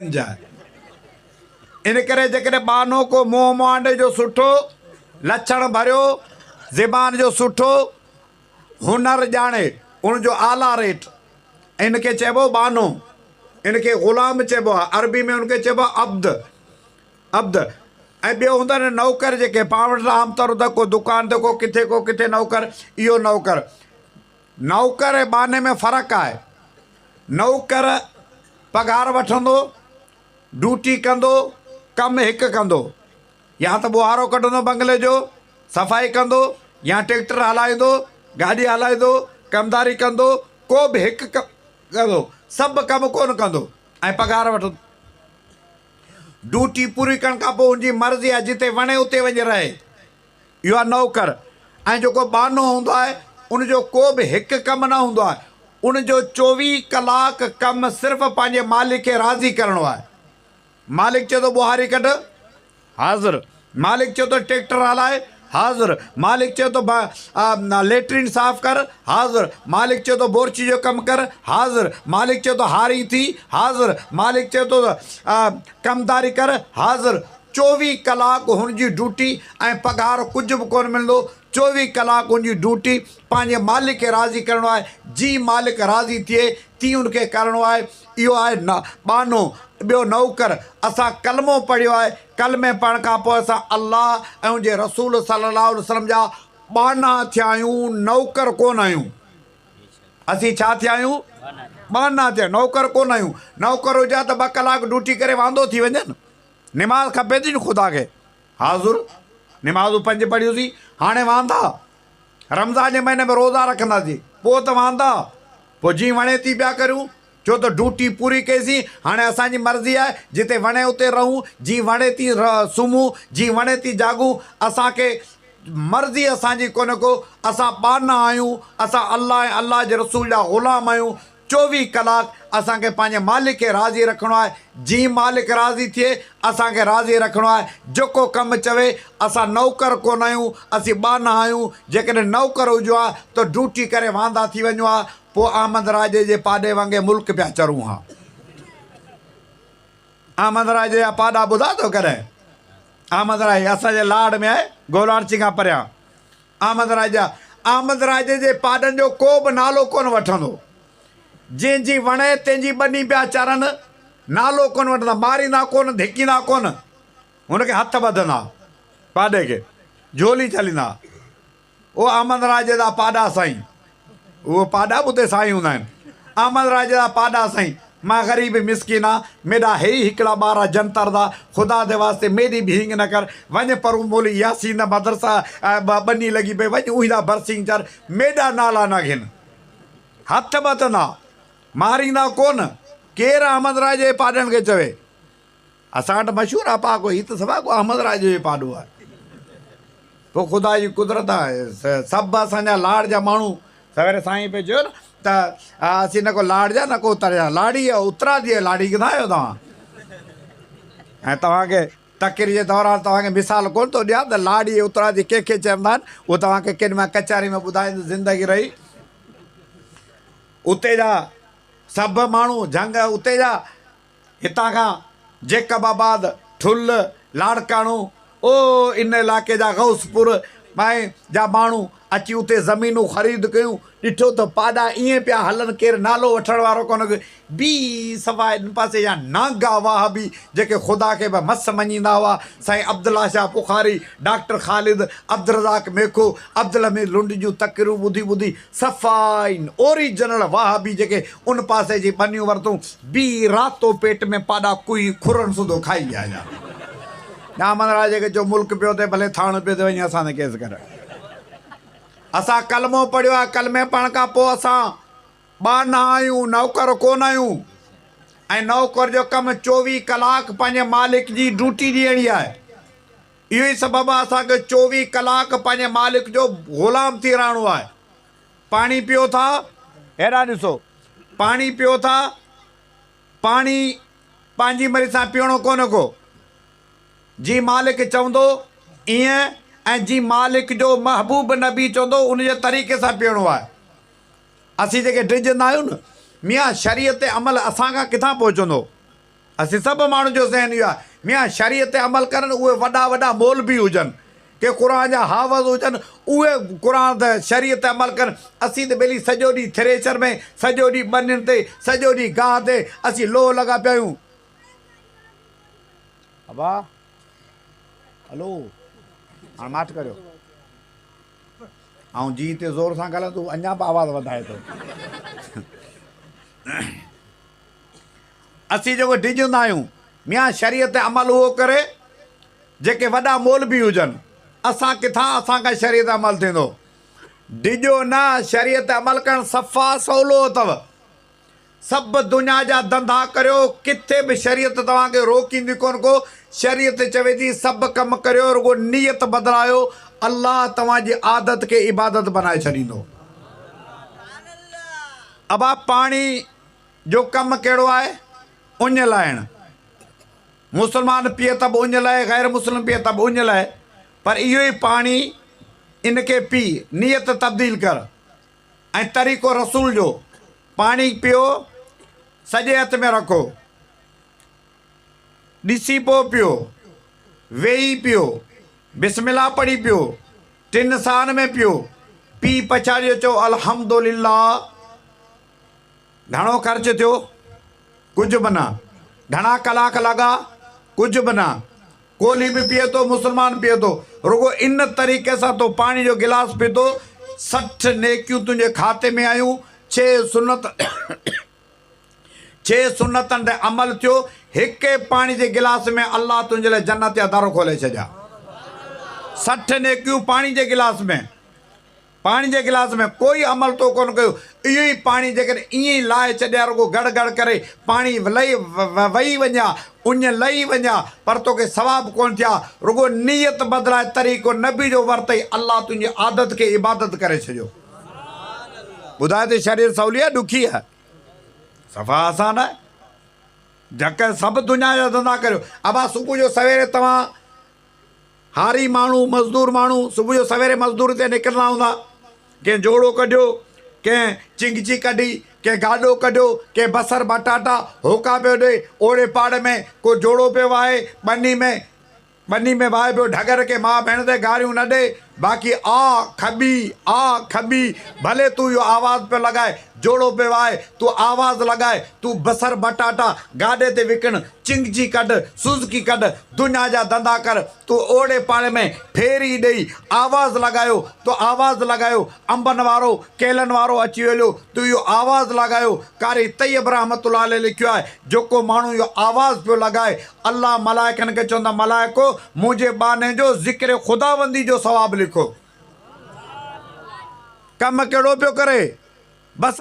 گنج آهي. ان ڪري جيڪڏهن ٻانهو ڪو منهن مهانڊي جو سٺو، لڇڻ ڀريو، زبان جو سٺو، هنر ڄاڻي، ان جو اعليٰ ريٽ، ان کي چئبو ٻانهو، ان کي غلام چئبو آهي، عربي ۾ ان کي چئبو آهي عبد، عبد، ۽ ٻيو هوندا آهن نوڪر جيڪي پاڻ وٽ عام طور ته ڪو دڪان تي ڪو ڪٿي ڪو ڪٿي نوڪر، اهو نوڪر. نوڪر ۽ ٻانهي ۾ فرق آهي. نوڪر پگهار وٺندو، ڊوٽي ڪندو، ڪم هڪ ڪندو. يا ته ٻوهارو ڪڍندو بنگلي جو، صفائي ڪندو يا ٽريڪٽر هلائيندو، گاڏي هلائيندو، ڪمداري ڪندو، ڪو به هڪ ڪم ڪندو، سڀ ڪم ڪونه ڪندو ۽ پگهار وٺندو. ڊوٽي پوري ڪرڻ کان پوء هن جي مرضي آهي جتي وڻي اتي وڃي رهي. اهو آهي نوڪر ۽ جيڪو ٻانهو هوندو آهي ان جو ڪو به هڪ ڪم نه هوندو آهي ان جو 24 ڪلاڪ ڪم صرف پنهنجي مالڪ کي راضي ڪرڻو آهي. مالڪ چئي ٿو ٻوهاري ڪڍ، حاضر، مالڪ چئي ٿو ٽريڪٽر هلاء، حاضر، مالڪ چئي ٿو ليٽرين صاف ڪر، حاضر، مالڪ چئي ٿو بورچي جو ڪم ڪر، حاضر، مالڪ چئي ٿو هاري ٿي، حاضر، مالڪ چئي ٿو ڪمداري ڪر، حاضر. 24 ڪلاڪ هن جي ڊوٽي ۽ پگهار ڪجهه به ڪونه ملندو، 24 ڪلاڪ هن جي ڊوٽي پنهنجي مالڪ کي راضي ڪرڻو آهي، جيئن مالڪ راضي ٿئي تيئن ان کي ڪرڻو آهي، اهو آهي ٻانهو، ٻيو نوڪر، اسان ڪلمو پڙهيو آهي، ڪلمي پڙهڻ کان پوء اسان الله ۽ ان جي رسول صلي الله عليه وسلم جا ٻانها ٿيا آهيون، نوڪر ڪونه آهيون. اسين ڇا ٿيا آهيون؟ ٻانها ٿيا، نوڪر ڪونه آهيون. نوڪر هجي ها ته 2 ڪلاڪ ڊوٽي ڪري واندو ٿي وڃن. نماز کپي ٿي نه خدا کي. حاضر، نمازون 5 پڙهيوسين، هاڻي واندا. رمضان جي مهيني ۾ روزا رکنداسين، پوء ته واندا. پوء جيئن وڻي تيئن پيا ڪريون، ڇو ته ڊوٽي پوري ڪئيسين، هاڻي اسان جي مرضي آهي، جتي وڻي اتي رهون، جيئن وڻي تيئن سمهون، جيئن وڻي تيئن جاڳون، اسان کي مرضي اسان جي ڪونهي ڪو، اسان ٻانها آهيون، اسان الله ۽ الله جي رسول جا غلام آهيون، 24 ڪلاڪ اسان کي پنهنجي مالڪ کي راضي رکڻو آهي، جيئن مالڪ راضي ٿئي اسان کي راضي رکڻو آهي، جيڪو ڪم چوي، اسان نوڪر ڪونه آهيون، اسين ٻانها آهيون، جيڪڏهن نوڪر هجون ها ته ڊوٽي ڪري واندا ٿي وڃون ها، پوء احمد راڄي جي پاڏي وانگي ملڪ پيا چرون ها. احمد راڄي جا پاڏا ٻڌا اٿو ڪڏهن؟ احمد راڄي اسان جي لاڙ ۾ آهي، گولاڙچي کان پريان. احمد راجا، احمد راجي جي پاڏن جو ڪو به نالو ڪونه وٺندو. جنهن جي وڻي تنهن جي ٻني پيا چرن، نالو ڪونه وٺندا، ماريندا ڪونه، ڌڪيندا ڪونه، هن کي هٿ ٻڌندا، پاڏي کي جهولي جهليندا. او احمد راجي دا پاڏا سائين، اهو پاڏا به اتي سائين هوندا آهن. احمد راجي دا پاڏا سائين، مان غريب مسڪين آن، ميڏا هي ئي هڪڙا ٻار آ جنتر دا، خدا the واسطي ميڏي به هينگ نه ڪر، وڃ پرون مولوي ياسين دا مدرسه ٻني لڳي پئي، وڃ اونهي دا برسينگ چر، ميڏا نالا نه گهن. هٿ ٻڌندا، ماريندا ڪونه. ڪير احمد راجي جي پاڏن کي چوي؟ اسان وٽ مشهور آ پهاڪو، هي ته صفا ڪو احمد راجي جو پاڏو آهي. پوء خدا جي قدرت آهي، سڀ اسان جا لاڙ جا ماڻهو، سويري سائين پئي چيو نه ته اسين نه ڪو لاڙ جا نه ڪو اتر جا، لاڙي آهيو، اترادي آهيو، لاڙي ڪٿان آهيو توهان؟ ۽ توهان کي تقرير جي دوران توهان کي مثال ڪونه ٿو ڏيان ته لاڙي ۽ اترادي ڪنهن کي چوندا آهن، اهو توهان کي ڪنهن مهل ڪچهري ۾ ٻڌائيندس، زندگي رهي اتي جا سڀ ماڻهو جهنگ اتي جا هتان کان جيڪب آباد، ٺل، لاڙڪاڻو، او ان علائقي جا غوث پور ۽ جا ماڻهو اچي اتي زمينون خريد ڪيون، ڏٺو ته پاڏا ائين پيا هلن ڪير نالو وٺڻ وارو ڪونه ڪو بي سواء ان پاسي جا نانگا وهابي جيڪي خدا کي به مس مڃيندا هئا، سائين عبدالله شاهه بخاري، ڊاڪٽر خالد، عبدالرزاق ميکو، عبدالحميد لنڊ جون تقريرون ٻڌي ٻڌي صفا اوريجنل وهابي جيڪي ان پاسي جي ٻنيون ورتون بي راتو پيٽ ۾ پاڏا ڪوئي کرن سوڌو کائي ويا يا احمد راجي کي چيو ملڪ پيو ٿئي ڀلي ٿاڻو پيو ٿئي وڃي اسان تي ڪيس ڪر اسان ڪلمو پڙهيو آهي ڪلمي پڙهڻ کان پوء اسان ٻانها آهيون نوڪر ڪونه آهيون ۽ نوڪر جو ڪم 24 ڪلاڪ پنهنجي مالڪ جي ڊيوٽي ڏيڻي آهي اهو ئي سبب آهي اسان کي 24 ڪلاڪ پنهنجي مالڪ جو غلام ٿي رهڻو آهي. پاڻي پيو ٿا، هيڏانهن ڏسو، پاڻي پيو ٿا، پاڻي پنهنجي مرضي سان پيئڻو ڪونهي ڪو. جي مالڪ چوندو ائين ۽ جي مالڪ جو محبوب نبي چوندو ان جي طريقي سان پيئڻو آهي. اسين جيڪي ڊڄندا آهيون نه، ميان شريعت تي عمل اسان کان ڪٿان پهچندو؟ اسين سڀ ماڻهن جو ذهن اهو آهي، ميان شريعت تي عمل ڪرن اهي وڏا وڏا مولبي هجن، ڪي قرآن جا حافظ هجن اهي قرآن تي شريعت تي عمل ڪن، اسين ته ٻيلي سڄو ڏينهن ٿريشر ۾، سڄو ڏينهن ٻنين تي، سڄو ڏينهن گاهه تي اسين لوهه لڳا پيا آهيون. ابا هلو هاڻ ماٺ ڪريو. آئون جي تي زور سان ڳالهايان ٿو اڃا به آواز وڌائي ٿو. اسين جيڪو ڊڄندا آهيون ميان شريعت تي عمل اهو ڪري جيڪي وڏا مولبي هجن اسان ڪٿان اسان کان شريعت تي عمل ٿيندو ڊڄو نه شريعت تي عمل ڪرڻ صفا سولو اٿو سڀ دنيا جا ڌنڌا ڪريو ڪٿي به شريعت توهان کي روڪيندي ڪونه ڪو شريعت چوي ٿي سڀ ڪم ڪريو رڳو نيت بدلايو الله توهان جي عادت کي عبادت بنائي ڇڏيندو ابا پاڻي جو ڪم ڪهڙو آهي؟ اڃ لاهڻ. مسلمان پيئي ته به اڃ لهي، غير مسلم پيئي ته به اڃ لهي، پر اهو ئي پاڻي ان کي پي، نيت تبديل ڪر ۽ طريقو رسول جو، پاڻي پيو، سڄي هٿ ۾ رکو، ڏسي پوء پيو، ويهي پيو، بسم الله پڙهي پيو، ٽن ساهن ۾ پيو، پي پڇاڙيء جو چئو الحمدلله. گهڻو خرچ ٿيو؟ ڪجهه به نه. گهڻا ڪلاڪ لڳا؟ ڪجهه به نه. ڪولهي به پيئي ٿو، مسلمان پيئي ٿو. رڳو ان طريقي سان تو پاڻي جو گلاس پيتو، 60 نيڪيون تنهنجي کاتي ۾ آيون، ڇهه سنت ڇهه سنتن تي عمل ٿيو، هڪ ئي پاڻي جي گلاس ۾ الله تنهنجي لاء جنت جا در کولي ڇڏيا. 60 نيڪيون پاڻي جي گلاس ۾. پاڻي جي گلاس ۾ ڪوئي عمل تو ڪونه ڪيو، اهو ئي پاڻي جيڪڏهن ائين ئي لاهي ڇڏيان رڳو گڙ گڙ ڪري پاڻي لهي وهي وڃي ها، اڃ لهي وڃي ها، پر توکي ثواب ڪونه ٿئي ها، رڳو نيت بدلائي طريقو نبي جو ورتئي الله تنهنجي عادت کي عبادت ڪري ڇڏيو. ٻڌاء ته شريعت سولي آهي ڏکي آهي؟ صفا آسان آهي. جڪ سڀ دنيا جا ڌنڌا ڪريو. ابا صبح جو سويري توهان هاري ماڻهو، مزدور ماڻهو صبح جو سويري مزدوري تي نڪرندا هوندا. ڪنهن جوڙو ڪڍيو، ڪنهن چنگچي ڪڍي، ڪنهن گاڏو ڪڍيو، ڪنهن بصر بٽاٽا هوڪا پيو ڏئي، اوڙي پاڙي ۾ ڪو جوڙو پيو واهي، ٻني ۾ ٻني ۾ واهي پيو ڍڳر کي ماء ڀيڻ تي گاريون نه ڏي، باقي آ کٻي، آ کٻي، ڀلي تون اهو آواز پيو لڳائي، جوڙو پيو واهي، تون آواز لڳائي، تون بصر بٽاٽا گاڏي تي وڪڻ، چنگچي ڪڍ، سوزڪي ڪڍ، دنيا جا ڌنڌا ڪر، تون اوڙي پاڙي ۾ ڦيري ڏئي آواز لڳايو، تو آواز لڳايو، انبن وارو، ڪيلن وارو اچي ويليو، تو اهو آواز لڳايو، قاري طيب رحمة الله عليه لکيو آهي، جيڪو ماڻهو اهو آواز پيو لڳائي، الله ملائڪن کي چوندا، ملائڪو! منهنجي ٻانهي جو ذڪر خداوندي جو ثواب لکو. ڪم ڪهڙو پيو ڪري؟